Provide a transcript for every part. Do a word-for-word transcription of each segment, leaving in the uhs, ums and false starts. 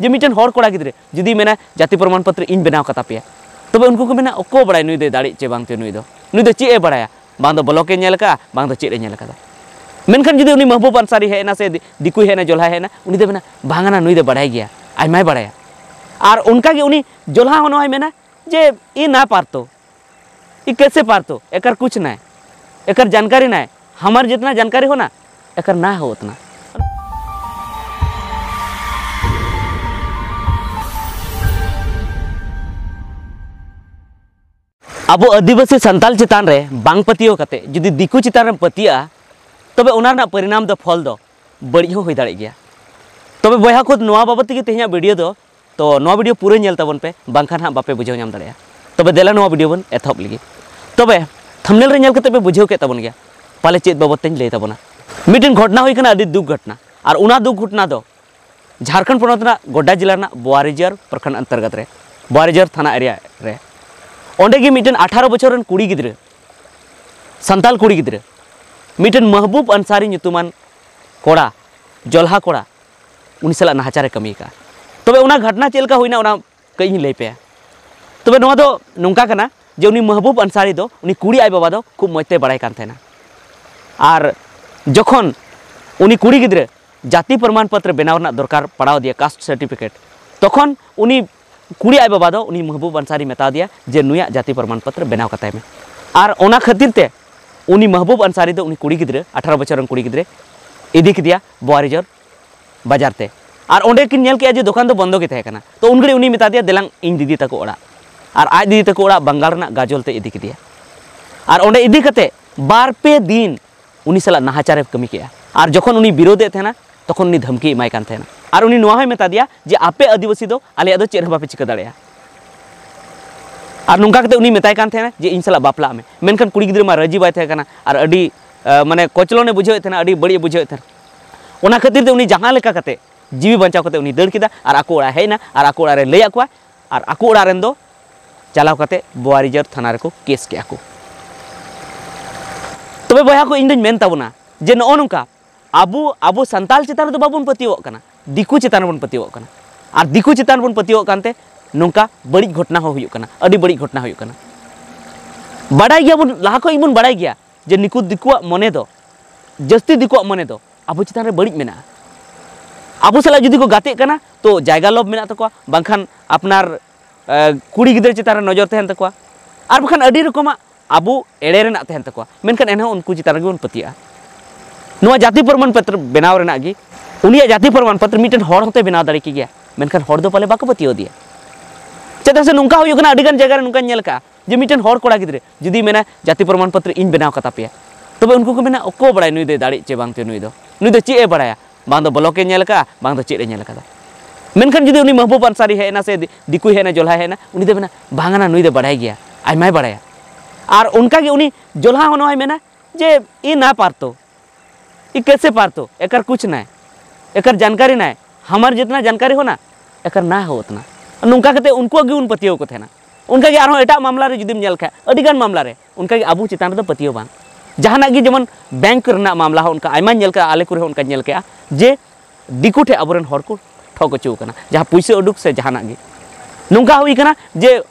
ᱡᱮ ᱢᱤᱫᱴᱮᱱ ᱦᱚᱲ ᱠᱚᱲᱟ ᱜᱤᱫᱽᱨᱟᱹ ᱡᱩᱫᱤ ᱢᱮᱱᱟ, "ᱡᱟᱹᱛᱤ ᱯᱨᱚᱢᱟᱱ ᱯᱚᱛᱨᱚ ᱤᱧ ᱵᱮᱱᱟᱣ ᱠᱟᱛᱟ ᱯᱮᱭᱟ", ᱛᱚᱵᱮ ᱩᱱᱠᱩ ᱠᱚ ᱢᱮᱱᱟ, "ᱚᱠᱚᱭ ᱵᱟᱲᱟᱭ ᱱᱩᱭ ᱫᱚᱭ ᱫᱟᱲᱮᱜ ᱪᱮ ᱵᱟᱝ ᱪᱚ, ᱱᱩᱭ ᱫᱚ, ᱱᱩᱭ ᱫᱚ ᱪᱮᱫ ᱮ ᱵᱟᱲᱟᱭᱟ? ᱵᱟᱝ ᱫᱚ ᱵᱞᱚᱠ ᱮ ᱧᱮᱞ ᱟᱠᱟᱫᱼᱟ, ᱵᱟᱝ ᱫᱚ ᱪᱮᱫ ᱮ ᱧᱮᱞ ᱟᱠᱟᱫᱟ"᱾ ᱢᱮᱱᱠᱷᱟᱱ ᱡᱩᱫᱤ ᱩᱱᱤ ᱢᱟᱦᱵᱩᱵ ᱟᱱᱥᱟᱨᱤ ᱦᱮᱡ ᱮᱱᱟ ᱥᱮ ᱫᱤ-, ᱫᱤᱠᱩᱭ ᱦᱮᱡ ᱮᱱᱟ, ᱡᱚᱞᱦᱟᱭ ᱦᱮᱡ ᱮᱱᱟ, ᱩᱱᱤ ᱫᱚ ᱢᱮᱱᱟ, "ᱵᱟᱝ ᱱᱟ, ᱱᱩᱭ ᱫᱚ ᱵᱟᱲᱟᱭ ᱜᱮᱭᱟ, ᱟᱭᱢᱟᱭ ᱵᱟᱲᱟᱭᱟ"᱾ ᱟᱨ ᱚᱱᱠᱟ ᱜᱮ ᱩᱱᱤ ᱡᱚᱞᱦᱟ ᱦᱚᱸ ᱱᱚᱣᱟᱭ ᱢᱮᱱᱟ ᱡᱮ, "ᱤ ᱱᱟ ᱯᱟᱨᱛᱚ, ᱤ ᱠᱮᱥᱮ ᱯᱟᱨᱛᱚ, ᱮᱠᱟᱨ ᱠᱩᱪ ᱱᱟᱭ, ᱮᱠᱟᱨ ᱡᱟᱱᱠᱟᱨᱤ ᱱᱟᱭ, ᱦᱟᱢᱟᱨ ᱡᱤᱛᱱᱟ ᱡᱟᱱᱠᱟᱨᱤ ᱦᱳ ᱱᱟ, ᱮᱠᱟᱨ ᱱᱟ ᱦᱳ ᱩᱛᱱᱟ"᱾ ᱟᱵᱚ ᱟᱹᱫᱤᱵᱟᱹᱥᱤ ᱥᱟᱱᱛᱟᱞ ᱪᱮᱛᱟᱱ ᱨᱮ ᱵᱟᱝ ᱯᱟᱹᱛᱭᱟᱹᱣ ᱠᱟᱛᱮ ᱡᱩᱫᱤ ᱫᱤᱠᱩ ᱪᱮᱛᱟᱱ ᱨᱮᱢ ᱯᱟᱹᱛᱭᱟᱹᱜᱼᱟ, ᱛᱚᱵᱮ ᱚᱱᱟ ᱨᱮᱱᱟᱜ ᱯᱚᱨᱤᱱᱟᱢ ᱫᱚ, ᱯᱷᱚᱞ ᱫᱚ ᱵᱟᱹᱲᱤᱡ ᱦᱚᱸ ᱦᱩᱭ ᱫᱟᱲᱮᱭᱟᱜ ᱜᱮᱭᱟ᱾ ᱛᱚᱵᱮ ᱵᱚᱭᱦᱟ ᱠᱚ, ᱱᱚᱣᱟ ᱵᱟᱵᱚᱛ ᱛᱮᱜᱮ ᱛᱮᱦᱮᱧᱟᱜ ᱵᱷᱤᱰᱤᱭᱳ ᱫᱚ, ᱛᱚ ᱱᱚᱣᱟ ᱵᱷᱤᱰᱤᱭᱳ ᱯᱩᱨᱟᱹ ᱧᱮᱞ ᱛᱟᱵᱚᱱ ᱯᱮ, ᱵᱟᱝᱠᱷᱟᱱ ᱦᱟᱸᱜ ᱵᱟᱯᱮ ᱵᱩᱡᱷᱟᱹᱣ ᱧᱟᱢ ᱫᱟᱲᱮᱭᱟᱜᱼᱟ᱾ ᱛᱚᱵᱮ ᱫᱮᱞᱟ ᱱᱚᱣᱟ ᱵᱷᱤᱰᱤᱭᱳ ᱵᱚᱱ ᱮᱛᱚᱦᱚᱵ ᱞᱮᱜᱮ᱾ ᱛᱚᱵᱮ ᱛᱷᱟᱢᱵᱱᱮᱞ ᱨᱮ ᱧᱮᱞ ᱠᱟᱛᱮ ᱯᱮ ᱵᱩᱡᱷᱟᱹᱣ ᱠᱮᱫ ᱛᱟᱵᱚᱱ ᱜᱮᱭᱟ ᱯᱟᱞᱮ ᱪᱮᱫ ᱵᱟᱵᱚᱛ ᱛᱮᱧ ᱞᱟᱹᱭ ᱛᱟᱵᱚᱱᱟ᱾ ᱢᱤᱫᱴᱮᱱ ᱜᱷᱚᱴᱚᱱᱟ ᱦᱩᱭ ᱠᱟᱱᱟ, ᱟᱹᱰᱤ ᱫᱩᱠ ᱜᱷᱚᱴᱚᱱᱟ, ᱟᱨ ᱚᱱᱟ ᱫᱩᱠ ᱜᱷᱚᱴᱚᱱᱟ ᱫᱚ ᱡᱷᱟᱲᱠᱷᱚᱸᱰ ᱯᱚᱱᱚᱛ ᱨᱮᱱᱟᱜ ᱜᱚᱰᱰᱟ ᱡᱮᱞᱟ ᱨᱮᱱᱟᱜ ᱵᱳᱣᱟᱨᱤᱡᱚᱨ ᱯᱨᱚᱠᱷᱚᱸᱰ ᱚᱱᱛᱚᱨᱜᱚᱛ ᱨᱮ, ᱵᱳᱣᱟᱨᱤᱡᱚᱨ ᱛᱷᱟᱱᱟ ᱮᱨᱤᱭᱟ ᱨᱮ, ᱚᱸᱰᱮ ᱜᱮ ᱢᱤᱫᱴᱮᱱ ᱟᱴᱷᱟᱨᱚ ᱵᱚᱪᱷᱚᱨ ᱨᱮᱱ ᱠᱩᱲᱤ ᱜᱤᱫᱽᱨᱟᱹ, ᱥᱟᱱᱛᱟᱞ ᱠᱩᱲᱤ ᱜᱤᱫᱽᱨᱟᱹ, ᱢᱤᱫᱴᱮᱱ ᱢᱟᱦᱵᱩᱵ ᱟᱱᱥᱟᱨᱤ ᱧᱩᱛᱩᱢᱟᱱ ᱠᱚᱲᱟ, ᱡᱚᱞᱦᱟ ᱠᱚᱲᱟ, ᱩᱱᱤ ᱥᱟᱞᱟᱜ ᱱᱟᱦᱟᱪᱟᱨᱮ ᱠᱟᱹᱢᱤ ᱟᱠᱟᱫᱼᱟ᱾ ᱛᱚᱵᱮ ᱚᱱᱟ ᱜᱷᱚᱴᱚᱱᱟ ᱪᱮᱫ ᱞᱮᱠᱟ ᱦᱩᱭᱱᱟ, ᱚᱱᱟ ᱠᱟᱹᱡ ᱤᱧ ᱞᱟᱹᱭ ᱯᱮᱭᱟ᱾ ᱛᱚᱵᱮ ᱱᱚᱣᱟ ᱫᱚ ᱱᱚᱝᱠᱟ ᱠᱟᱱᱟ ᱡᱮ ᱩᱱᱤ ᱢᱟᱦᱵᱩᱵ ᱟᱱᱥᱟᱨᱤ ᱫᱚ ᱩᱱᱤ ᱠᱩᱲᱤ ᱟᱡ ᱵᱟᱵᱟ ᱫᱚ ᱠᱷᱩᱵ ᱢᱚᱡᱽ ᱛᱮᱭ ᱵᱟᱲᱟᱭ ᱠᱟᱱ ᱛᱟᱦᱮᱱᱟ᱾ ᱟᱨ ᱡᱚᱠᱷᱚᱱ ᱩᱱᱤ ᱠᱩᱲᱤ ᱜᱤᱫᱽᱨᱟᱹ ᱡᱟᱹᱛᱤ ᱯᱨᱚᱢᱟᱱ ᱯᱚᱛᱨᱚ ᱵᱮᱱᱟᱣ ᱨᱮᱱᱟᱜ ᱫᱚᱨᱠᱟᱨ ᱯᱟᱲᱟᱣ ᱟᱫᱮᱭᱟ, ᱠᱟᱥᱴ ᱥᱟᱨᱴᱤᱯᱷᱤᱠᱮᱴ, ᱛᱚᱠᱷᱚᱱ ᱩᱱᱤ ᱠᱩᱲᱤ ᱟᱡ ᱵᱟᱵᱟ ᱫᱚ ᱩᱱᱤ ᱢᱟᱦᱵᱩᱵ ᱟᱱᱥᱟᱨᱤ ᱢᱮᱛᱟ ᱫᱮᱭᱟ ᱡᱮ, "ᱱᱩᱭᱟᱜ ᱡᱟᱹᱛᱤ ᱯᱨᱚᱢᱟᱱ ᱯᱚᱛᱨᱚ ᱵᱮᱱᱟᱣ ᱠᱟᱛᱟᱭ ᱢᱮ᱾" ᱟᱨ ᱚᱱᱟ ᱠᱷᱟᱹᱛᱤᱨ ᱛᱮ ᱩᱱᱤ ᱢᱟᱦᱵᱩᱵ ᱟᱱᱥᱟᱨᱤ ᱫᱚ ᱩᱱᱤ ᱠᱩᱲᱤ ᱜᱤᱫᱽᱨᱟᱹ, ᱟᱴᱷᱟᱨᱚ ᱵᱚᱪᱷᱚᱨ ᱨᱮᱱ ᱠᱩᱲᱤ ᱜᱤᱫᱽᱨᱟᱹ, ᱤᱫᱤ ᱠᱮᱫᱮᱭᱟ ᱵᱳᱣᱟᱨᱤᱡᱚᱨ ᱵᱟᱡᱟᱨ ᱛᱮ᱾ ᱟᱨ ᱚᱸᱰᱮ ᱠᱤᱱ ᱧᱮᱞ ᱠᱮᱜᱼᱟ ᱡᱮ ᱫᱚᱠᱟᱱ ᱫᱚ ᱵᱚᱱᱫᱚ ᱜᱮ ᱛᱟᱦᱮᱸ ᱠᱟᱱᱟ᱾ ᱛᱚ ᱩᱱ ᱜᱷᱟᱹᱲᱤᱡ ᱩᱱᱤ ᱢᱮᱛᱟ ᱫᱮᱭᱟ, "ᱫᱮᱞᱟᱝ ᱤᱧ ᱫᱤᱫᱤ ᱛᱟᱠᱚ ᱚᱲᱟᱜ᱾" ᱟᱨ ᱟᱡ ᱫᱤᱫᱤ ᱛᱟᱠᱚ ᱚᱲᱟᱜ ᱵᱟᱝᱜᱟᱞ ᱨᱮᱱᱟᱜ ᱜᱟᱡᱚᱞ ᱛᱮ ᱤᱫᱤ ᱠᱮᱫᱮᱭᱟ᱾ ᱟᱨ ᱚᱸᱰᱮ ᱤᱫᱤ ᱠᱟᱛᱮ ᱵᱟᱨ ᱯᱮ ᱫᱤᱱ ᱩᱱᱤ ᱥᱟᱞᱟᱜ ᱱᱟᱦᱟᱪᱟᱨᱮ ᱠᱟᱹᱢᱤ ᱠᱮᱜᱼᱟ᱾ ᱟᱨ ᱡᱚᱠᱷᱚᱱ ᱩᱱᱤ ᱵᱤᱨᱳᱫᱮᱫ ᱛᱟᱦᱮᱱᱟ, ᱛᱚᱠᱷᱚᱱ ᱩᱱᱤ ᱫᱷᱟᱢᱠᱤ ᱮᱢᱟᱭ ᱠᱟᱱ ᱛᱟᱦᱮᱱᱟ᱾ ᱟᱨ ᱩᱱᱤ ᱱᱚᱣᱟ ᱦᱚᱸᱭ ᱢᱮᱛᱟ ᱫᱮᱭᱟ ᱡᱮ, "ᱟᱯᱮ ᱟᱹᱫᱤᱵᱟᱹᱥᱤ ᱫᱚ ᱟᱞᱮᱭᱟᱜ ᱫᱚ ᱪᱮᱫ ᱦᱚᱸ ᱵᱟᱯᱮ ᱪᱤᱠᱟᱹ ᱫᱟᱲᱮᱭᱟᱜᱼᱟ᱾" ᱟᱨ ᱱᱚᱝᱠᱟ ᱠᱟᱛᱮ ᱩᱱᱤ ᱢᱮᱛᱟᱭ ᱠᱟᱱ ᱛᱟᱦᱮᱱᱟ ᱡᱮ, "ᱤᱧ ᱥᱟᱞᱟᱜ ᱵᱟᱯᱞᱟᱜ ᱢᱮ᱾" ᱢᱮᱱᱠᱷᱟᱱ ᱠᱩᱲᱤ ᱜᱤᱫᱽᱨᱟᱹ ᱢᱟ ᱨᱟᱹᱡᱤ ᱵᱟᱭ ᱛᱟᱦᱮᱸ ᱠᱟᱱᱟ ᱟᱨ ᱟᱹᱰᱤ, ᱟᱹ, ᱢᱟᱱᱮ ᱠᱚᱪᱞᱚᱱᱮ ᱵᱩᱡᱷᱟᱹᱣᱮᱫ ᱛᱟᱦᱮᱱᱟ, ᱟᱹᱰᱤ ᱵᱟᱹᱲᱤᱡ ᱮ ᱵᱩᱡᱷᱟᱹᱣᱮᱫ ᱛᱟᱦᱮᱱᱟ᱾ ᱚᱱᱟ ᱠᱷᱟᱹᱛᱤᱨ ᱛᱮ ᱩᱱᱤ ᱡᱟᱦᱟᱸ ᱞᱮᱠᱟ ᱠᱟᱛᱮ ᱡᱤᱣᱤ ᱵᱟᱧᱪᱟᱣ ᱠᱟᱛᱮ ᱩᱱᱤ ᱫᱟᱹᱲ ᱠᱮᱫᱟ ᱟᱨ ᱟᱠᱚ ᱚᱲᱟᱜ ᱮ ᱦᱮᱡ ᱮᱱᱟ ᱟᱨ ᱟᱠᱚ ᱚᱲᱟᱜ ᱨᱮ ᱞᱟᱹᱭᱟᱫ ᱠᱚᱣᱟ ᱟᱨ ᱟᱠᱚ ᱚᱲᱟᱜ ᱨᱮᱱ ᱫᱚ ᱪᱟᱞᱟᱣ ᱠᱟᱛᱮ ᱵᱳᱣᱟᱨᱤᱡᱚᱨ ᱛᱷᱟᱱᱟ ᱨᱮᱠᱚ ᱠᱮᱥ ᱠᱮᱜᱼᱟ ᱠᱚ᱾ ᱛᱚᱵᱮ ᱵᱚᱭᱦᱟ ᱠᱚ, ᱤᱧ ᱫᱚᱧ ᱢᱮᱱ ᱛᱟᱵᱚᱱᱟ ᱡᱮ ᱱᱚᱜᱼᱚ ᱱᱚᱝᱠᱟ ᱟᱵᱚ, ᱟᱵᱚ ᱥᱟᱱᱛᱟᱞ ᱪᱮᱛᱟᱱ ᱨᱮᱫᱚ ᱵᱟᱵᱚᱱ ᱯᱟᱹᱛᱭᱟᱹᱣᱟᱜ ᱠᱟᱱᱟ, ᱫᱤᱠᱩ ᱪᱮᱛᱟᱱ ᱨᱮᱵᱚᱱ ᱯᱟᱹᱛᱭᱟᱹᱣᱟᱜ ᱠᱟᱱᱟ᱾ ᱟᱨ ᱫᱤᱠᱩ ᱪᱮᱛᱟᱱ ᱵᱚᱱ ᱯᱟᱹᱛᱭᱟᱹᱣᱟᱜ ᱠᱟᱱᱛᱮ ᱱᱚᱝᱠᱟ ᱵᱟᱹᱲᱤᱡ ᱜᱷᱚᱴᱚᱱᱟ ᱦᱚᱸ ᱦᱩᱭᱩᱜ ᱠᱟᱱᱟ, ᱟᱹᱰᱤ ᱵᱟᱹᱲᱤᱡ ᱜᱷᱚᱴᱚᱱᱟ ᱦᱩᱭᱩᱜ ᱠᱟᱱᱟ᱾ ᱵᱟᱰᱟᱭ ᱜᱮᱭᱟᱵᱚᱱ, ᱞᱟᱦᱟ ᱠᱷᱚᱱ ᱜᱮᱵᱚᱱ ᱵᱟᱰᱟᱭ ᱜᱮᱭᱟ ᱡᱮ ᱱᱤᱠᱩ ᱫᱤᱠᱩᱣᱟᱜ ᱢᱚᱱᱮ ᱫᱚ, ᱡᱟᱹᱥᱛᱤ ᱫᱤᱠᱩᱣᱟᱜ ᱢᱚᱱᱮ ᱫᱚ ᱟᱵᱚ ᱪᱮᱛᱟᱱ ᱨᱮ ᱵᱟᱹᱲᱤᱡ ᱢᱮᱱᱟᱜᱼᱟ᱾ ᱟᱵᱚ ᱥᱟᱞᱟᱜ ᱡᱩᱫᱤ ᱠᱚ ᱜᱟᱛᱮᱜ ᱠᱟᱱᱟ, ᱛᱚ ᱡᱟᱭᱜᱟ ᱞᱚᱵᱷ ᱢᱮᱱᱟᱜ ᱛᱟᱠᱚᱣᱟ, ᱵᱟᱝᱠᱷᱟᱱ ᱟᱯᱱᱟᱨ ᱮ, ᱠᱩᱲᱤ ᱜᱤᱫᱽᱨᱟᱹ ᱪᱮᱛᱟᱱ ᱨᱮ ᱱᱚᱡᱚᱨ ᱛᱟᱦᱮᱱ ᱛᱟᱠᱚᱣᱟ, ᱟᱨ ᱵᱟᱠᱷᱟᱱ ᱟᱹᱰᱤ ᱨᱚᱠᱚᱢᱟᱜ ᱟᱵᱚ ᱮᱲᱮ ᱨᱮᱱᱟᱜ ᱛᱟᱦᱮᱱ ᱛᱟᱠᱚᱣᱟ, ᱢᱮᱱᱠᱷᱟᱱ ᱮᱱᱦᱚᱸ ᱩᱱᱠᱩ ᱪᱮᱛᱟᱱ ᱨᱮᱜᱮ ᱵᱚᱱ ᱯᱟᱹᱛᱭᱟᱹᱜᱼᱟ᱾ ᱱᱚᱣᱟ ᱡᱟᱹᱛᱤ ᱯᱨᱚᱢᱟᱱ ᱯᱚᱛᱨᱚ ᱵᱮᱱᱟᱣ ᱨᱮᱱᱟᱜ ᱜᱮ, ᱩᱱᱤᱭᱟᱜ ᱡᱟᱹᱛᱤ ᱯᱨᱚᱢᱟᱱ ᱯᱚᱛᱨᱚ ᱢᱤᱫᱴᱮᱱ ᱦᱚᱲ ᱦᱚᱸᱛᱚᱭ ᱵᱮᱱᱟᱣ ᱫᱟᱲᱮ ᱠᱮ ᱜᱮᱭᱟ, ᱢᱮᱱᱠᱷᱟᱱ ᱦᱚᱲ ᱫᱚ ᱯᱟᱞᱮ ᱵᱟᱠᱚ ᱯᱟᱹᱛᱭᱟᱹᱣ ᱟᱫᱮᱭᱟ᱾ ᱪᱮᱫᱟᱜ ᱥᱮ ᱱᱚᱝᱠᱟ ᱦᱩᱭᱩᱜ ᱠᱟᱱᱟ, ᱟᱹᱰᱤ ᱜᱟᱱ ᱡᱟᱭᱜᱟ ᱨᱮ ᱱᱚᱝᱠᱟᱧ ᱧᱮᱞ ᱟᱠᱟᱫᱼᱟ ᱡᱮ ᱢᱤᱫᱴᱮᱱ ᱦᱚᱲ ᱠᱚᱲᱟ ᱜᱤᱫᱽᱨᱟᱹ ᱡᱩᱫᱤ ᱢᱮᱱᱟ, "ᱡᱟᱹᱛᱤ ᱯᱨᱚᱢᱟᱱ ᱯᱚᱛᱨᱚ ᱤᱧ ᱵᱮᱱᱟᱣ ᱠᱟᱛᱟ ᱯᱮᱭᱟ", ᱛᱚᱵᱮ ᱩᱱᱠᱩ ᱠᱚ ᱢᱮᱱᱟ, "ᱚᱠᱚᱭ ᱵᱟᱲᱟᱭ ᱱᱩᱭ ᱫᱚᱭ ᱫᱟᱲᱮᱜ ᱪᱮ ᱵᱟᱝ ᱪᱚ, ᱱᱩᱭ ᱫᱚ, ᱱᱩᱭ ᱫᱚ ᱪᱮᱫ ᱮ ᱵᱟᱲᱟᱭᱟ?" ᱵᱟᱝ ᱫᱚ ᱵᱞᱚᱠ ᱮ ᱧᱮᱞ ᱟᱠᱟᱫᱼᱟ, ᱵᱟᱝ ᱫᱚ ᱪᱮᱫ ᱮ ᱧᱮᱞ ᱟᱠᱟᱫᱟ᱾ ᱢᱮᱱᱠᱷᱟᱱ ᱡᱩᱫᱤ ᱩᱱᱤ ᱢᱟᱦᱵᱩᱵ ᱟᱱᱥᱟᱨᱤ ᱦᱮᱡ ᱮᱱᱟ ᱥᱮ ᱫᱤ-, ᱫᱤᱠᱩᱭ ᱦᱮᱡ ᱮᱱᱟ, ᱡᱚᱞᱦᱟᱭ ᱦᱮᱡ ᱮᱱᱟ, ᱩᱱᱤ ᱫᱚ ᱢᱮᱱᱟ, "ᱵᱟᱝ ᱱᱟ, ᱱᱩᱭ ᱫᱚ ᱵᱟᱲᱟᱭ ᱜᱮᱭᱟ, ᱟᱭᱢᱟᱭ ᱵᱟᱲᱟᱭᱟ᱾" ᱟᱨ ᱚᱱᱠᱟ ᱜᱮ ᱩᱱᱤ ᱡᱚᱞᱦᱟ ᱦᱚᱸ ᱱᱚᱣᱟᱭ ᱢᱮᱱᱟ ᱡᱮ, "ᱤ ᱱᱟ ᱯᱟᱨᱛᱚ, ᱤ ᱠᱮᱥᱮ ᱯᱟᱨᱛᱚ, ᱮᱠᱟᱨ ᱠᱩᱪ ᱱᱟᱭ, ᱮᱠᱟᱨ ᱡᱟᱱᱠᱟᱨᱤ ᱱᱟᱭ, ᱦᱟᱢᱟᱨ ᱡᱤᱛᱱᱟ ᱡᱟᱱᱠᱟᱨᱤ ᱦᱚ ᱱᱟ, ᱮᱠᱟᱨ ᱱᱟ ᱦᱚ ᱩᱛᱱᱟ᱾" ᱱᱚᱝᱠᱟ ᱠᱟᱛᱮ ᱩᱱᱠᱩᱣᱟᱜ ᱜᱮ ᱵᱚᱱ ᱯᱟᱹᱛᱭᱟᱹᱣ ᱠᱚ ᱛᱟᱦᱮᱱᱟ᱾ ᱚᱱᱠᱟ ᱜᱮ ᱟᱨᱦᱚᱸ ᱮᱴᱟᱜ ᱢᱟᱢᱞᱟ ᱨᱮ ᱡᱩᱫᱤᱢ ᱧᱮᱞ ᱠᱷᱟᱡ, ᱟᱹᱰᱤ ᱜᱟᱱ ᱢᱟᱢᱞᱟ ᱨᱮ ᱚᱱᱠᱟ ᱜᱮ ᱟᱵᱚ ᱪᱮᱛᱟᱱ ᱨᱮᱫᱚ ᱯᱟᱹᱛᱭᱟᱹᱣ ᱵᱟᱝ᱾ ᱡᱟᱦᱟᱱᱟᱜ ᱜᱮ, ᱡᱮᱢᱚᱱ ᱵᱮᱝᱠ ᱨᱮᱱᱟᱜ ᱢᱟᱢᱞᱟ ᱦᱚᱸ ᱚᱱᱠᱟ ᱟᱭᱢᱟᱧ ᱧᱮᱞ ᱠᱟᱜᱼᱟ, ᱟᱞᱮ ᱠᱚᱨᱮ ᱦᱚᱸ ᱚᱱᱠᱟᱧ ᱧᱮᱞ ᱠᱮᱜᱼᱟ ᱡᱮ ᱫᱤᱠᱩ ᱴᱷᱮᱡ ᱟᱵᱚᱨᱮᱱ ᱦᱚᱲ ᱠᱚ ᱴᱷᱚᱠ ᱦᱚᱪᱚ ᱟᱠᱟᱱᱟ, ᱡᱟᱦᱟᱸ ᱯᱩᱭᱥᱟᱹ ᱩᱰᱩᱠ ᱥᱮ ᱡᱟᱦᱟᱱᱟᱜ ᱜᱮ᱾ ᱱᱚᱝᱠᱟ ᱦᱩᱭ ᱠᱟᱱᱟ ᱡᱮ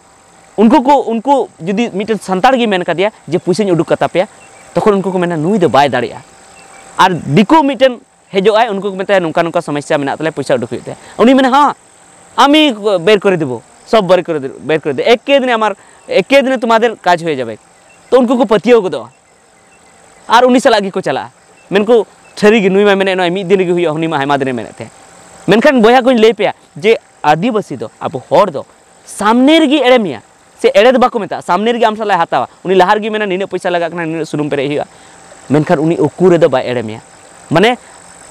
ᱩᱱᱠᱩ ᱠᱚ, ᱩᱱᱠᱩ ᱡᱩᱫᱤ ᱢᱤᱫᱴᱮᱱ ᱥᱟᱱᱛᱟᱲ ᱜᱮ ᱢᱮᱱ ᱠᱟᱫᱮᱭᱟ ᱡᱮ, "ᱯᱩᱭᱥᱟᱹᱧ ᱩᱰᱩᱠ ᱠᱟᱛᱟ ᱯᱮᱭᱟ", ᱛᱚᱠᱷᱚᱱ ᱩᱱᱠᱩ ᱠᱚ ᱢᱮᱱᱟ, "ᱱᱩᱭ ᱫᱚ ᱵᱟᱭ ᱫᱟᱲᱮᱭᱟᱜᱼᱟ᱾" ᱟᱨ ᱫᱤᱠᱩ ᱢᱤᱫᱴᱮᱱ ᱦᱮᱡᱚᱜ ᱟᱭ, ᱩᱱᱠᱩ ᱠᱚ ᱢᱮᱛᱟᱭᱟ, "ᱱᱚᱝᱠᱟ ᱱᱚᱝᱠᱟ ᱥᱚᱢᱚᱥᱥᱟ ᱢᱮᱱᱟᱜ ᱛᱟᱞᱮᱭᱟ, ᱯᱚᱭᱥᱟ ᱩᱰᱩᱠ ᱦᱩᱭᱩᱜ ᱛᱟᱭᱟ᱾" ᱩᱱᱤ ᱢᱮᱱᱟ, "ᱦᱚᱸ, আমি বের করে দেব, সব বের করে দেব, বের করে দেব, একে দিনে আমার, একে দিনে তোমাদের কাজ হয়ে যাবে।" তো ᱩᱱᱠᱩ ᱠᱚ ᱯᱟᱹᱛᱭᱟᱹᱣ ᱜᱚᱫᱚᱜᱼᱟ ᱟᱨ ᱩᱱᱤ ᱥᱟᱞᱟᱜ ᱜᱮᱠᱚ ᱪᱟᱞᱟᱜᱼᱟ᱾ ᱢᱮᱱᱠᱚ, "ᱥᱟᱹᱨᱤᱜᱮ ᱱᱩᱭ ᱢᱟ ᱢᱮᱱᱮᱫ ᱱᱚᱜᱼᱚᱭ ᱢᱤᱫ ᱫᱤᱱ ᱨᱮᱜᱮ ᱦᱩᱭᱩᱜᱼᱟ, ᱩᱱᱤ ᱢᱟ ᱟᱭᱢᱟ ᱫᱤᱱᱮ ᱢᱮᱱᱮᱫ ᱛᱟᱦᱮᱸᱫ᱾" ᱢᱮᱱᱠᱷᱟᱱ ᱵᱚᱭᱦᱟ ᱠᱚᱧ ᱞᱟᱹᱭ ᱯᱮᱭᱟ ᱡᱮ ᱟᱹᱫᱤᱵᱟᱹᱥᱤ ᱫᱚ, ᱟᱵᱚ ᱦᱚᱲ ᱫᱚ ᱥᱟᱢᱱᱮ ᱨᱮᱜᱮ ᱮᱲᱮ ᱢᱮᱭᱟ, ᱥᱮ ᱮᱲᱮ ᱫᱚ ᱵᱟᱠᱚ ᱢᱮᱛᱟᱜᱼᱟ, ᱥᱟᱢᱱᱮ ᱨᱮᱜᱮ ᱟᱢ ᱥᱟᱞᱟᱜ ᱮ ᱦᱟᱛᱟᱣᱟ᱾ ᱩᱱᱤ ᱞᱟᱦᱟ ᱨᱮᱜᱮ ᱢᱮᱱᱟ, "ᱱᱤᱱᱟᱹᱜ ᱯᱚᱭᱥᱟ ᱞᱟᱜᱟᱜ ᱠᱟᱱᱟ, ᱱᱤᱱᱟᱹᱜ ᱥᱩᱱᱩᱢ ᱯᱮᱨᱮᱡ ᱦᱩᱭᱩᱜᱼᱟ", ᱢᱮᱱᱠᱷᱟᱱ ᱩᱱᱤ ᱩᱠᱩ ᱨᱮᱫᱚ ᱵᱟᱭ ᱮᱲᱮ ᱢᱮᱭᱟ᱾ ᱢᱟᱱᱮ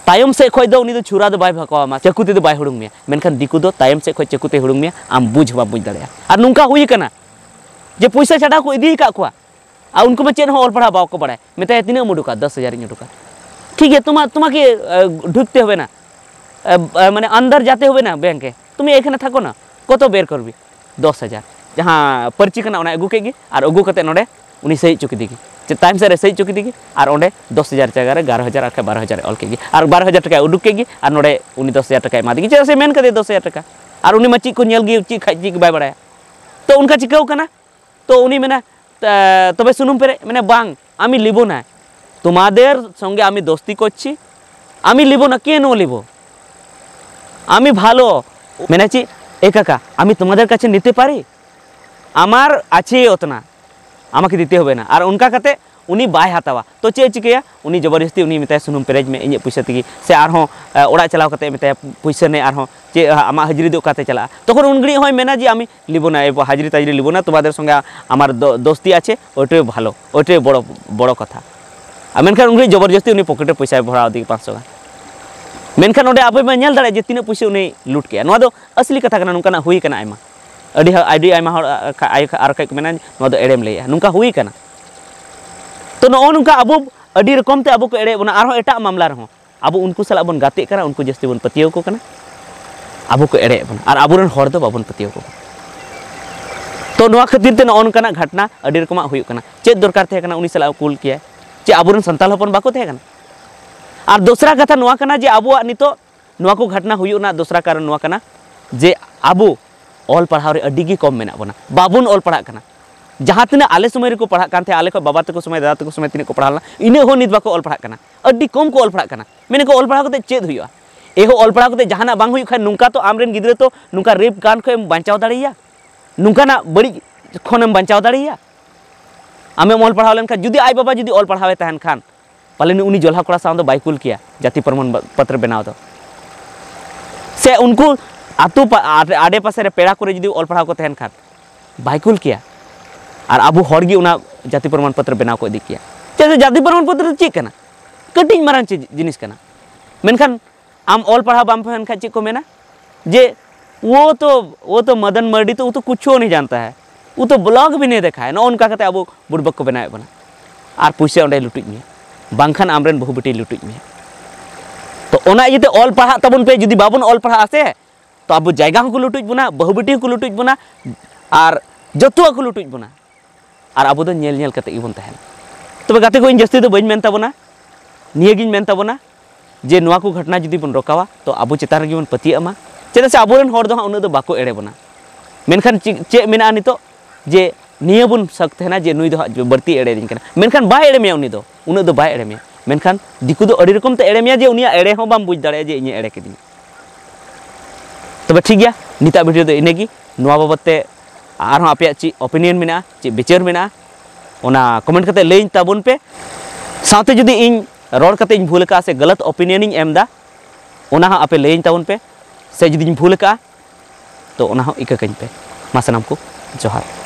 ᱛᱟᱭᱚᱢ ᱥᱮᱫ ᱠᱷᱚᱡ ᱫᱚ ᱩᱱᱤ ᱫᱚ ᱪᱷᱩᱨᱟ ᱫᱚ ᱵᱟᱭ ᱵᱷᱟᱠᱟᱣ ᱟᱢᱟ, ᱪᱟᱹᱠᱩ ᱛᱮᱫᱚ ᱵᱟᱭ ᱦᱩᱲᱩᱝ ᱢᱮᱭᱟ, ᱢᱮᱱᱠᱷᱟᱱ ᱫᱤᱠᱩ ᱫᱚ ᱛᱟᱭᱚᱢ ᱥᱮᱫ ᱠᱷᱚᱡ ᱪᱟᱹᱠᱩ ᱛᱮᱭ ᱦᱩᱲᱩᱝ ᱢᱮᱭᱟ, ᱟᱢ ᱵᱩᱡᱽ ᱦᱚᱸ ᱵᱟᱢ ᱵᱩᱡᱽ ᱫᱟᱲᱮᱭᱟᱜᱼᱟ᱾ ᱟᱨ ᱱᱚᱝᱠᱟ ᱦᱩᱭ ᱠᱟᱱᱟ ᱡᱮ ᱯᱚᱭᱥᱟ ᱪᱷᱟᱰᱟᱣ ᱠᱚ ᱤᱫᱤ ᱟᱠᱟᱫ ᱠᱚᱣᱟ, ᱟᱨ ᱩᱱᱠᱩ ᱢᱟ ᱪᱮᱫ ᱦᱚᱸ ᱚᱞ ᱯᱟᱲᱦᱟᱣ ᱵᱟᱠᱚ ᱵᱟᱲᱟᱭ, ᱢᱮᱛᱟᱭᱟ, "ᱛᱤᱱᱟᱹᱜ ᱮᱢ ᱩᱰᱩᱠᱟ?" "ᱫᱚᱥ ᱦᱟᱡᱟᱨ ᱤᱧ ᱩᱰᱩᱠᱟ᱾" "ᱴᱷᱤᱠ ᱜᱮᱭᱟ, তোমা-, তোমাকে, আহ, ঢুকতে হবে না, আহ, আহ, মানে আন্দার যেতে হবে না ব্যাংকে, তুমি এখানে থাকো না, কত বের করবি?" "দশ হাজার।" ᱡᱟᱦᱟᱸ ᱯᱟᱹᱨᱪᱤ ᱠᱟᱱᱟ ᱚᱱᱟ ᱟᱹᱜᱩ ᱠᱮᱫ ᱜᱮ ᱟᱨ ᱟᱹᱜᱩ ᱠᱟᱛᱮ ᱱᱚᱰᱮ ᱩᱱᱤ ᱥᱟᱹᱦᱤ ᱦᱚᱪᱚ ᱠᱮᱫᱮ ᱜᱮ᱾ ᱪᱮ ᱛᱟᱭᱚᱢ ᱥᱮᱫ ᱨᱮ ᱥᱟᱹᱦᱤ ᱦᱚᱪᱚ ᱠᱮᱫᱮ ᱜᱮ, ᱟᱨ ᱚᱸᱰᱮ ᱫᱚᱥ ᱦᱟᱡᱟᱨ ᱡᱟᱭᱜᱟ ᱨᱮ ᱮᱜᱟᱨᱚ ᱦᱟᱡᱟᱨ ᱟᱨ ᱵᱟᱠᱷᱟᱡ ᱵᱟᱨᱚ ᱦᱟᱡᱟᱨ ᱮ ᱚᱞ ᱠᱮᱫ ᱜᱮ, ᱟᱨ ᱵᱟᱨᱚ ᱦᱟᱡᱟᱨ ᱴᱟᱠᱟᱭ ᱩᱰᱩᱠ ᱠᱮᱫ ᱜᱮ, ᱟᱨ ᱱᱚᱰᱮ ᱩᱱᱤ ᱫᱚᱥ ᱦᱟᱡᱟᱨ ᱴᱟᱠᱟᱭ ᱮᱢᱟ ᱫᱮ ᱜᱮ᱾ ᱪᱮᱫᱟᱜ ᱥᱮ ᱢᱮᱱ ᱠᱟᱫᱮ ᱫᱚᱥ ᱦᱟᱡᱟᱨ ᱴᱟᱠᱟ, ᱟᱨ ᱩᱱᱤ ᱢᱟ ᱪᱮᱫ ᱠᱚ ᱧᱮᱞ ᱜᱮ, ᱪᱮᱫ ᱠᱷᱟᱡ ᱪᱮᱫ ᱜᱮ ᱵᱟᱭ ᱵᱟᱲᱟᱭᱟ᱾ ᱛᱚ ᱚᱱᱠᱟ ᱪᱤᱠᱟᱹᱣ ᱠᱟᱱᱟ, ᱛᱚ ᱩᱱᱤ ᱢᱮᱱᱟ, "ᱛᱚᱵᱮ ᱥᱩᱱᱩᱢ ᱯᱮᱨᱮᱡ?" ᱢᱮᱱᱟ, "ᱵᱟᱝ, ᱟᱢᱤ ᱞᱤᱵᱚ ᱱᱟᱭ, ᱛᱚᱢᱟᱫᱮᱨ ᱥᱚᱝᱜᱮ ᱟᱢᱤ ᱫᱳᱥᱛᱤ ᱠᱚᱨᱪᱷᱤ, ᱟᱢᱤ ᱞᱤᱵᱚ ᱱᱟ, ᱠᱮᱱ ᱞᱤᱵᱚ? ᱟᱢᱤ ᱵᱷᱟᱞᱚ।" ᱢᱮᱱᱟ ᱪᱮᱫ, "এ কাকা, আমি তোমাদের কাছে নিতে পারি? আমার আছে অতনা, আমাকে দিতে হবে না।" আর ᱚᱱᱠᱟ ᱠᱟᱛᱮ ᱩᱱᱤ ᱵᱟᱭ ᱦᱟᱛᱟᱣᱟ᱾ ᱛᱚ ᱪᱮᱫ ᱮ ᱪᱤᱠᱟᱹᱭᱟ? ᱩᱱᱤ ᱡᱚᱵᱚᱨᱡᱚᱥᱛᱤ ᱩᱱᱤ ᱢᱮᱛᱟᱭᱟ, "ᱥᱩᱱᱩᱢ ᱯᱮᱨᱮᱡ ᱢᱮ ᱤᱧᱟᱹᱜ ᱯᱩᱭᱥᱟᱹ ᱛᱮᱜᱮ", ᱥᱮ ᱟᱨᱦᱚᱸ ᱮ, ᱚᱲᱟᱜ ᱪᱟᱞᱟᱣ ᱠᱟᱛᱮ ᱢᱮᱛᱟᱭᱟ, "ᱯᱩᱭᱥᱟᱹ ᱱᱮ, ᱟᱨᱦᱚᱸ ᱪᱮᱫ, ᱟ, ᱟᱢᱟᱜ ᱦᱟᱹᱡᱨᱤ ᱫᱚ ᱚᱠᱟᱛᱮ ᱪᱟᱞᱟᱜᱼᱟ?" ᱛᱚᱠᱷᱚᱱ ᱩᱱ ᱜᱷᱟᱹᱲᱤᱡ ᱦᱚᱸᱭ ᱢᱮᱱᱟ ᱡᱮ, "ᱟᱢᱤ ᱞᱤᱵᱚ ᱱᱟ, ᱮ, ᱦᱟᱡᱽᱨᱤ ᱛᱟᱡᱽᱨᱤ ᱞᱤᱵᱚ ᱱᱟ, তোমাদের সঙ্গে আমার দ-, দোস্তি আছে, ওইটাই ভালো, ওইটাই বড়, বড় কথা।" আর ᱢᱮᱱᱠᱷᱟᱱ ᱩᱱ ᱜᱷᱟᱹᱲᱤᱡ ᱡᱚᱵᱚᱨᱡᱚᱥᱛᱤ ᱩᱱᱤ ᱯᱚᱠᱮᱴ ᱨᱮ ᱯᱚᱭᱥᱟᱭ ᱵᱷᱚᱨᱟᱣ ᱟᱫᱮ ᱜᱮ ᱯᱟᱸᱪᱥᱚ ᱜᱟᱱ᱾ ᱢᱮᱱᱠᱷᱟᱱ ᱚᱸᱰᱮ ᱟᱵᱚ ᱵᱚᱱ ᱧᱮᱞ ᱫᱟᱲᱮᱭᱟᱜᱼᱟ ᱡᱮ ᱛᱤᱱᱟᱹᱜ ᱯᱩᱭᱥᱟᱹ ᱩᱱᱤ ᱞᱩᱴ ᱠᱮᱜᱼᱟ᱾ ᱱᱚᱣᱟ ᱫᱚ ᱟᱥᱞᱤ ᱠᱟᱛᱷᱟ ᱠᱟᱱᱟ, ᱱᱚᱝᱠᱟᱱᱟᱜ ᱦᱩᱭ ᱠᱟᱱᱟ ᱟᱭᱢᱟ᱾ ᱟᱹᱰᱤ ᱦᱟ-, ᱟᱹᱰᱤ ᱟᱭᱢᱟ ᱦᱚᱲ, ᱟ, ᱠᱷᱟ-, ᱟᱭ-, ᱟᱨ ᱠᱷᱟᱡ ᱠᱚ ᱢᱮᱱᱟ, "ᱱᱚᱣᱟ ᱫᱚ ᱮᱲᱮᱢ ᱞᱟᱹᱭᱮᱜᱼᱟ", ᱱᱚᱝᱠᱟ ᱦᱩᱭ ᱠᱟᱱᱟ᱾ ᱛᱚ ᱱᱚᱜᱼᱚ ᱱᱚᱝᱠᱟ ᱟᱵᱚ ᱟᱹᱰᱤ ᱨᱚᱠᱚᱢ ᱛᱮ ᱟᱵᱚ ᱠᱚ ᱮᱲᱮᱭᱮᱫ ᱵᱚᱱᱟ᱾ ᱟᱨᱦᱚᱸ ᱮᱴᱟᱜ ᱢᱟᱢᱞᱟ ᱨᱮᱦᱚᱸ ᱟᱵᱚ ᱩᱱᱠᱩ ᱥᱟᱞᱟᱜ ᱵᱚᱱ ᱜᱟᱛᱮᱜ ᱠᱟᱱᱟ, ᱩᱱᱠᱩ ᱡᱟᱹᱥᱛᱤ ᱵᱚᱱ ᱯᱟᱹᱛᱭᱟᱹᱣ ᱟᱠᱚ ᱠᱟᱱᱟ, ᱟᱵᱚ ᱠᱚ ᱮᱲᱮᱭᱮᱫ ᱵᱚᱱᱟ, ᱟᱨ ᱟᱵᱚᱨᱮᱱ ᱦᱚᱲ ᱫᱚ ᱵᱟᱵᱚᱱ ᱯᱟᱹᱛᱭᱟᱹᱣ ᱟᱠᱚ ᱠᱟᱱᱟ᱾ ᱛᱚ ᱱᱚᱣᱟ ᱠᱷᱟᱹᱛᱤᱨ ᱛᱮ ᱱᱚᱜᱼᱚ ᱱᱚᱝᱠᱟᱱᱟᱜ ᱜᱷᱟᱴᱱᱟ ᱟᱹᱰᱤ ᱨᱚᱠᱚᱢᱟᱜ ᱦᱩᱭᱩᱜ ᱠᱟᱱᱟ᱾ ᱪᱮᱫ ᱫᱚᱨᱠᱟᱨ ᱛᱟᱦᱮᱸ ᱠᱟᱱᱟ ᱩᱱᱤ ᱥᱟᱞᱟᱜ ᱠᱩᱞ ᱠᱮᱭᱟ? ᱪᱮᱫ ᱟᱵᱚᱨᱮᱱ ᱥᱟᱱᱛᱟᱲ ᱦᱚᱯᱚᱱ ᱵᱟᱠᱚ ᱛᱟᱦᱮᱸ ᱠᱟᱱᱟ? ᱟᱨ ᱫᱚᱥᱨᱟ ᱠᱟᱛᱷᱟ ᱱᱚᱣᱟ ᱠᱟᱱᱟ ᱡᱮ ᱟᱵᱚᱣᱟᱜ ᱱᱤᱛᱚᱜ ᱱᱚᱣᱟ ᱠᱚ ᱜᱷᱟᱴᱱᱟ ᱦᱩᱭᱩᱜ ᱨᱮᱱᱟᱜ ᱫᱚᱥᱨᱟ ᱠᱟᱨᱚᱱ ᱱᱚᱣᱟ ᱠᱟᱱᱟ ᱡᱮ ᱟᱵᱚ ᱚᱞ ᱯᱟᱲᱦᱟᱣ ᱨᱮ ᱟᱹᱰᱤ ᱜᱮ ᱠᱚᱢ ᱢᱮᱱᱟᱜ ᱵᱚᱱᱟ, ᱵᱟᱵᱚᱱ ᱚᱞ ᱯᱟᱲᱦᱟᱜ ᱠᱟᱱᱟ᱾ ᱡᱟᱦᱟᱸ ᱛᱤᱱᱟᱹᱜ ᱟᱞᱮ ᱥᱚᱢᱚᱭ ᱨᱮᱠᱚ ᱯᱟᱲᱦᱟᱜ ᱠᱟᱱ ᱛᱟᱦᱮᱸᱫ, ᱟᱞᱮ ᱠᱷᱚᱱ ᱵᱟᱵᱟ ᱛᱟᱠᱚ ᱥᱚᱢᱚᱭ, ᱫᱟᱫᱟ ᱛᱟᱠᱚ ᱥᱚᱢᱚᱭ ᱛᱤᱱᱟᱹᱜ ᱠᱚ ᱯᱟᱲᱦᱟᱣ ᱞᱮᱱᱟ, ᱤᱱᱟᱹᱜ ᱦᱚᱸ ᱱᱤᱛ ᱵᱟᱠᱚ ᱚᱞ ᱯᱟᱲᱦᱟᱜ ᱠᱟᱱᱟ᱾ ᱟᱹᱰᱤ ᱠᱚᱢ ᱠᱚ ᱚᱞ ᱯᱟᱲᱦᱟᱜ ᱠᱟᱱᱟ᱾ ᱢᱮᱱᱟᱠᱚ, "ᱚᱞ ᱯᱟᱲᱦᱟᱣ ᱠᱟᱛᱮ ᱪᱮᱫ ᱦᱩᱭᱩᱜᱼᱟ?" ᱮᱦᱚ, ᱚᱞ ᱯᱟᱲᱦᱟᱣ ᱠᱟᱛᱮ ᱡᱟᱦᱟᱱᱟᱜ ᱵᱟᱝ ᱦᱩᱭᱩᱜ ᱠᱷᱟᱱ, ᱱᱚᱝᱠᱟ ᱛᱚ ᱟᱢᱨᱮᱱ ᱜᱤᱫᱽᱨᱟᱹ ᱛᱚ ᱱᱚᱝᱠᱟ ᱨᱮᱯ ᱠᱟᱱᱰ ᱠᱷᱚᱱ ᱮᱢ ᱵᱟᱧᱪᱟᱣ ᱫᱟᱲᱮᱭᱟᱭᱟ, ᱱᱚᱝᱠᱟᱱᱟᱜ ᱵᱟᱹᱲᱤᱡ ᱠᱷᱚᱱᱮᱢ ᱵᱟᱧᱪᱟᱣ ᱫᱟᱲᱮᱭᱟᱭᱟ᱾ ᱟᱢᱮᱢ ᱚᱞ ᱯᱟᱲᱦᱟᱣ ᱞᱮᱱᱠᱷᱟᱱ, ᱡᱩᱫᱤ ᱟᱡ ᱵᱟᱵᱟ ᱡᱩᱫᱤ ᱚᱞ ᱯᱟᱲᱦᱟᱣᱮ ᱛᱟᱦᱮᱱ ᱠᱷᱟᱱ, ᱯᱟᱞᱮᱱ ᱩᱱᱤ ᱡᱚᱞᱦᱟ ᱠᱚᱲᱟ ᱥᱟᱶ ᱫᱚ ᱵᱟᱭ ᱠᱩᱞ ᱠᱮᱭᱟ ᱡᱟᱹᱛᱤ ᱯᱨᱚᱢᱟᱱ ᱯᱚᱛᱨᱚ ᱵᱮᱱᱟᱣ ᱫᱚ᱾ ᱥᱮ ᱩᱱᱠᱩ ᱟᱛᱳ ᱯᱟ-, ᱟᱰᱮ-, ᱟᱰᱮ ᱯᱟᱥᱮ ᱨᱮ ᱯᱮᱲᱟ ᱠᱚᱨᱮ ᱡᱩᱫᱤ ᱚᱞ ᱯᱟᱲᱦᱟᱣ ᱠᱚ ᱛᱟᱦᱮᱱ ᱠᱷᱟᱱ, ᱵᱟᱭ ᱠᱩᱞ ᱠᱮᱭᱟ᱾ ᱟᱨ ᱟᱵᱚ ᱦᱚᱲ ᱜᱮ ᱚᱱᱟ ᱡᱟᱹᱛᱤ ᱯᱨᱚᱢᱟᱱ ᱯᱚᱛᱨᱚ ᱵᱮᱱᱟᱣ ᱠᱚ ᱤᱫᱤ ᱠᱮᱭᱟ᱾ ᱪᱮᱫᱟᱜ ᱥᱮ ᱡᱟᱹᱛᱤ ᱯᱨᱚᱢᱟᱱ ᱯᱚᱛᱨᱚ ᱫᱚ ᱪᱮᱫ ᱠᱟᱱᱟ? ᱠᱟᱹᱴᱤᱡ ᱢᱟᱨᱟᱝ ᱪᱮᱫ ᱡᱤᱱᱤᱥ ᱠᱟᱱᱟ᱾ ᱢᱮᱱᱠᱷᱟᱱ ᱟᱢ ᱚᱞ ᱯᱟᱲᱦᱟᱣ ᱵᱟᱢ ᱛᱟᱦᱮᱱ ᱠᱷᱟᱱ ᱪᱮᱫ ᱠᱚ ᱢᱮᱱᱟ? ᱡᱮ, "ᱣᱳ ᱛᱚ, ᱣᱳ ᱛᱚ ᱢᱚᱫᱚᱱ ᱢᱟᱨᱰᱤ ᱛᱚ, ᱣᱳ ᱛᱚ ᱠᱩᱪᱷᱩ ᱱᱤ ᱡᱟᱱᱛᱟ ᱦᱟᱭ, ᱣᱳ ᱛᱚ ᱵᱞᱚᱜ ᱵᱷᱤ ᱱᱤ ᱫᱮᱠᱷᱟ ᱦᱟᱭ", ᱱᱚᱜᱼᱚ ᱱᱚᱝᱠᱟ ᱠᱟᱛᱮ ᱟᱵᱚ ᱵᱩᱲᱵᱚᱠ ᱠᱚ ᱵᱮᱱᱟᱣᱮᱫ ᱵᱚᱱᱟ᱾ ᱟᱨ ᱯᱩᱭᱥᱟᱹ ᱚᱸᱰᱮ ᱞᱩᱴᱩᱡ ᱢᱮᱭᱟ, ᱵᱟᱝᱠᱷᱟᱱ ᱟᱢᱨᱮᱱ ᱵᱟᱹᱦᱩ ᱵᱤᱴᱤ ᱞᱩᱴᱩᱡ ᱢᱮᱭᱟ᱾ ᱛᱚ ᱚᱱᱟ ᱤᱭᱟᱹᱛᱮ ᱚᱞ ᱯᱟᱲᱦᱟᱜ ᱛᱟᱵᱚᱱ ᱯᱮ, ᱡᱩᱫᱤ ᱵᱟᱵᱚᱱ ᱚᱞ ᱯᱟᱲᱦᱟᱜᱼᱟ ᱥᱮ, ᱛᱚ ᱟᱵᱚ ᱡᱟᱭᱜᱟ ᱦᱚᱸᱠᱚ ᱞᱩᱴᱩᱡ ᱵᱚᱱᱟ, ᱵᱟᱹᱦᱩ ᱵᱤᱴᱤ ᱦᱚᱸᱠᱚ ᱞᱩᱴᱩᱡ ᱵᱚᱱᱟ, ᱟᱨ ᱡᱚᱛᱚᱣᱟᱜ ᱠᱚ ᱞᱩᱴᱩᱡ ᱵᱚᱱᱟ᱾ ᱟᱨ ᱟᱵᱚ ᱫᱚ ᱧᱮᱞ ᱧᱮᱞ ᱠᱟᱛᱮ ᱜᱮᱵᱚᱱ ᱛᱟᱦᱮᱱᱟ᱾ ᱛᱚᱵᱮ ᱜᱟᱛᱮ ᱠᱚ, ᱤᱧ ᱡᱟᱹᱥᱛᱤ ᱫᱚ ᱵᱟᱹᱧ ᱢᱮᱱ ᱛᱟᱵᱚᱱᱟ, ᱱᱤᱭᱟᱹᱜᱤᱧ ᱢᱮᱱ ᱛᱟᱵᱚᱱᱟ ᱡᱮ ᱱᱚᱣᱟ ᱠᱚ ᱜᱷᱚᱴᱚᱱᱟ ᱡᱩᱫᱤ ᱵᱚᱱ ᱨᱚᱠᱟᱣᱟ, ᱛᱚ ᱟᱵᱚ ᱪᱮᱛᱟᱱ ᱨᱮᱜᱮ ᱵᱚᱱ ᱯᱟᱹᱛᱭᱟᱹᱜ ᱢᱟ᱾ ᱪᱮᱫᱟᱜ ᱥᱮ ᱟᱵᱚᱨᱮᱱ ᱦᱚᱲ ᱫᱚ ᱦᱟᱸᱜ ᱩᱱᱟᱹᱜ ᱫᱚ ᱵᱟᱠᱚ ᱮᱲᱮ ᱵᱚᱱᱟ᱾ ᱢᱮᱱᱠᱷᱟᱱ ᱪᱮᱫ, ᱪᱮᱫ ᱢᱮᱱᱟᱜᱼᱟ ᱱᱤᱛᱚᱜ? ᱡᱮ ᱱᱤᱭᱟᱹ ᱵᱚᱱ ᱥᱟᱠ ᱛᱟᱦᱮᱱᱟ ᱡᱮ ᱱᱩᱭ ᱫᱚ ᱦᱟᱸᱜ ᱵᱟᱹᱲᱛᱤ ᱮᱲᱮᱭᱤᱧ ᱠᱟᱱᱟ, ᱢᱮᱱᱠᱷᱟᱱ ᱵᱟᱭ ᱮᱲᱮ ᱢᱮᱭᱟ, ᱩᱱᱤ ᱫᱚ ᱩᱱᱟᱹᱜ ᱫᱚ ᱵᱟᱭ ᱮᱲᱮ ᱢᱮᱭᱟ᱾ ᱢᱮᱱᱠᱷᱟᱱ ᱫᱤᱠᱩ ᱫᱚ ᱟᱹᱰᱤ ᱨᱚᱠᱚᱢ ᱛᱮ ᱮᱲᱮ ᱢᱮᱭᱟ ᱡᱮ ᱩᱱᱤᱭᱟᱜ ᱮᱲᱮ ᱦᱚᱸ ᱵᱟᱢ ᱵᱩᱡᱽ ᱫᱟᱲᱮᱭᱟᱜᱼᱟ ᱡᱮ ᱤᱧᱮ ᱮᱲᱮ ᱠᱤᱫᱤᱧᱟ᱾ ᱛᱚᱵᱮ ᱴᱷᱤᱠ ᱜᱮᱭᱟ, ᱱᱤᱛᱟᱜ ᱵᱷᱤᱰᱤᱭᱳ ᱫᱚ ᱤᱱᱟᱹᱜᱮ᱾ ᱱᱚᱣᱟ ᱵᱟᱵᱚᱫ ᱛᱮ ᱟᱨᱦᱚᱸ ᱟᱯᱮᱭᱟᱜ ᱪᱮᱫ ᱚᱯᱤᱱᱤᱭᱚᱱ ᱢᱮᱱᱟᱜᱼᱟ, ᱪᱮᱫ ᱵᱤᱪᱟᱹᱨ ᱢᱮᱱᱟᱜᱼᱟ, ᱚᱱᱟ ᱠᱚᱢᱮᱱᱴ ᱠᱟᱛᱮ ᱞᱟᱹᱭᱟᱹᱧ ᱛᱟᱵᱚᱱ ᱯᱮ᱾ ᱥᱟᱶᱛᱮ ᱡᱩᱫᱤ ᱤᱧ ᱨᱚᱲ ᱠᱟᱛᱮ ᱤᱧ ᱵᱷᱩᱞ ᱟᱠᱟᱫᱼᱟ ᱥᱮ ᱜᱟᱞᱟᱛ ᱚᱯᱤᱱᱤᱭᱚᱱ ᱤᱧ ᱮᱢ ᱮᱫᱟ, ᱚᱱᱟ ᱦᱚᱸ ᱟᱯᱮ ᱞᱟᱹᱭᱟᱹᱧ ᱛᱟᱵᱚᱱ ᱯᱮ, ᱥᱮ ᱡᱩᱫᱤᱧ ᱵᱷᱩᱞ ᱟᱠᱟᱫᱼᱟ, ᱛᱚ ᱚᱱᱟ ᱦᱚᱸ ᱤᱠᱟᱹ ᱠᱟᱹᱧ ᱯᱮ᱾ ᱢᱟ ᱥᱟᱱᱟᱢ ᱠᱚ ᱡᱚᱦᱟᱨ᱾